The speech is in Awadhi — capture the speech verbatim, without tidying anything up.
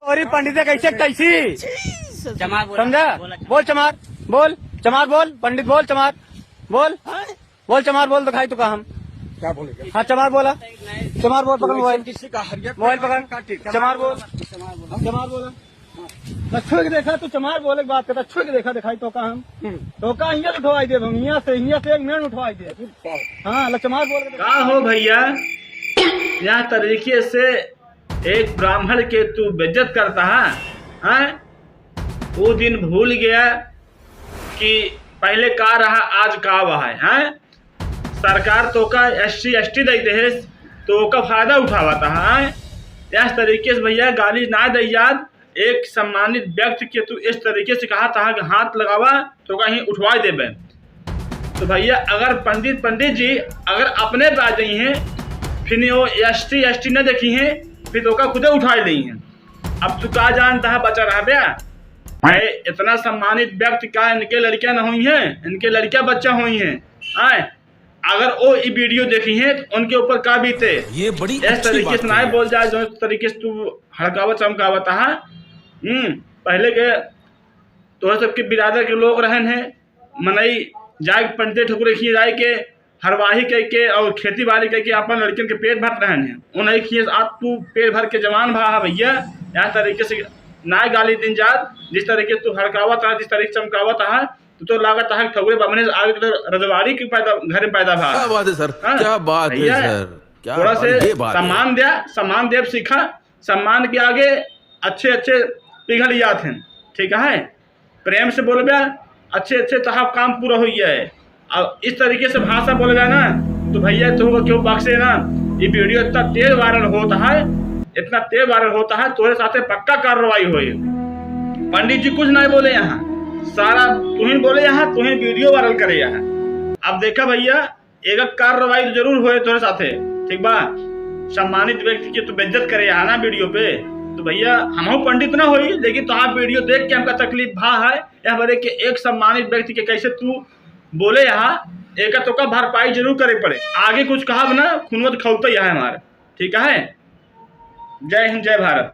और ये पंडित कैसे कैसी? चमार बोला। समझा? बोला चमार। बोल चमार, बोल चमार, बोल पंडित, बोल चमार, बोल। हाँ? बोल चमार, बोल, दिखाई तो का हम। क्या बोलेगा? हाँ, चमार बोला। चमार बोल, पकड़ मोबाइल। किसी का हरियत मोबाइल पकड़। काटे। चमार बोल। चमार बोला। तो छुए के देखा, तू चमार बोले के बात करता, छुए के देखा, दिखाई तो का हम। हम्म। तो का हियाँ से उठवाई देब हम, हियाँ से, हियाँ से एक मिनट उठवाई देब। हाँ, ला चमार बोल के देखा। का हो भैया, यह तरीके से एक ब्राह्मण के तू बेइज्जत करता है, हैं? वो दिन भूल गया कि पहले का रहा, आज का हुआ है, हैं? सरकार तोका एससी एसटी दे देहेस, तो ओका फायदा उठावत है, हैं? इस तरीके से भैया गाली ना दे यार, एक सम्मानित व्यक्ति के तू इस तरीके से कहा था कि हाथ लगावा, तो कहीं उठवाई देबे। तो भैया, अगर पंडित, पंडित जी अगर अपने पे आ जाई हैं, फिर वो एसटी एसटी न देखी हैं, फिर तो ओका खुदे उठाई लेई हैं। अब तू का जानता है, बचा रहा बे? अरे, इतना सम्मानित व्यक्ति का इनके लड़कियां न हुई हैं, इनके लड़कियां बच्चा हुई हैं। आए, अगर वो ई वीडियो देखी हैं, तो उनके ऊपर का बीते? ये बड़ी इस अच्छी तरीके बात से ना कही। बोल जाए, जो तरीके से तू हड़कावत चमकावत है। हम्म, पहले के तोहरे सबके बिरादर के लोग रहन हैं, मनई जाए के पंडित ठकुरे खिए जाए के हरवाही कह के और खेती बाड़ी कह के अपन लड़कियन के पेट भरत रहन हैं। उन्हीं खिए आज तू पेट भर के जवान भा है भैया, यहाँ तरीके से ना गाली दिन जात, जिस तरीके से तू हड़कावत है, जिस तरीके से चमकावत है, तो, तो लागत है ठकुरे बामने से आगे तो रजवाड़ी के पैदा, घर में पैदा भा। क्या बात है सर, हाँ? क्या बात है भैया, सर, क्या थोड़ा बात, से ये बात है। सम्मान द्या, सम्मान देव सीखा, सम्मान के आगे अच्छे अच्छे पिघल जात हैं, ठीक है? प्रेम से बोलबे, अच्छे अच्छे तहार काम पूरा हो गया है। और इस तरीके से भाषा बोलबे ना, तो भैया तुमको क्यों बख्शे ना? ये वीडियो इतना तेज वायरल होता है, इतना तेज वायरल होता है, तोहरे साथे पक्का कार्रवाई होई। पंडित जी कुछ नहीं बोले यहाँ, सारा तू ही बोले यहाँ, तू ही वीडियो वायरल करे यहाँ। अब देखा भैया, एक कार्रवाई तो जरूर होए तोहरे साथे, ठीक बा? सम्मानित व्यक्ति के तू बेइज्जत करे यहाँ ना वीडियो पे, तो भैया हमहू पंडित ना होई, लेकिन तोहार वीडियो देख के हमका तकलीफ भा है। यह बरे के एक सम्मानित व्यक्ति के कैसे तू बोले यहाँ, एक तो का भरपाई जरूर करे पड़े। आगे कुछ कहब ना, खूनवा तो खौलते ही है हमारे, ठीक है? जय हिंद, जय भारत।